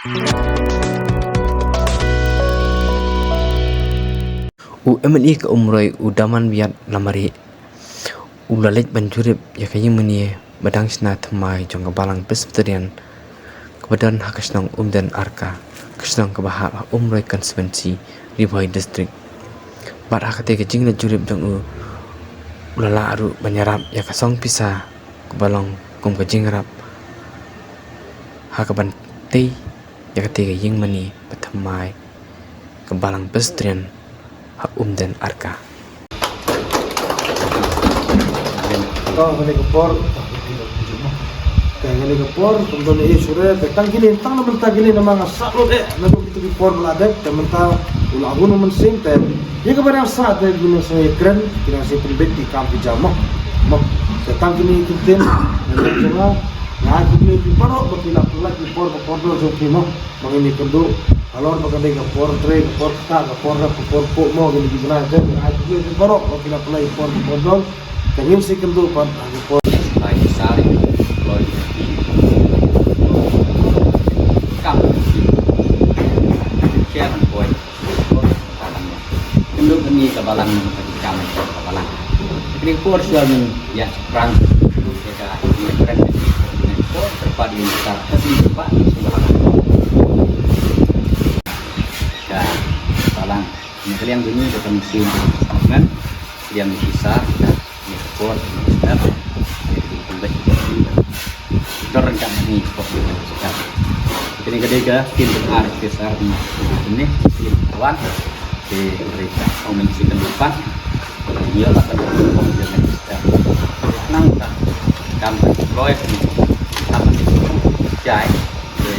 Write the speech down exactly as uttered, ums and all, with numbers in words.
U M L A ka Umroi u Damanbiat Lamare u la leit ban jurip ïa ka ïingmane ba dang shna thymmai jong ka Balang Presbyterian kaba don ha ka shnong Umden Arka, ka shnong kaba hap ha Umroi Constituency, Ri Bhoi District. Bad ha katei ka jingleit jurip jong u, u la lah ruh ban ïarap ïa ka song pisa kaba long kum ka jingïarap ha kaban tei ïa katei ka ïingmane ba thymmai ka Balang Presbyterian ha Umden Arka. Ka kane ka por, ka kane ka por, kumta ne eh sure, te tang kine, tang na mynta kine namar nga sah lut eh, naduh kito ki por ba la dep, te mynta u la hun u mynsiem, te ïa kaba dang sah te kine sa ïakren, kine sa pynbeit ki kam ki jam mo. Mo, te tang kine ki ktien, nga ai khublei ïa phi baroh ba phi la pynlait ki por ba kordor jong phi mo. Ba ngin ïakynduh halor ba ka dei ka por trei, ka por ktah, ka por rep, ka por phuh mo, kine ki bnai te, nga ai khublei ïa phi baroh ba phi la pynlait ki por ba kordor. Te ngin sa ïakynduh pat ha ki por. Lai sari, loi ki. Kam ki. Kian boy. Kynduh kane ka balang, ka kam ka balang. Kane ka por shuwa ngin ïa prang. Ka ïa prang kane ka por terpadu ka kasi ba. Ka balang. Ni kaliang duni ka kami sin. Kan? Kaliang ni kisar. Ni ka por. Ni ka por. Ni ka por. Dor rengkang ni kok ni kan sekat. Kini ka dei ka tin ka ar ke sar ni. Ni tin ka wan. Ke mereka kong men si kan lupa. Ni la kan kong dia kan sekat. Nang ka kam ka proyek ni. Kam ni jai. Ke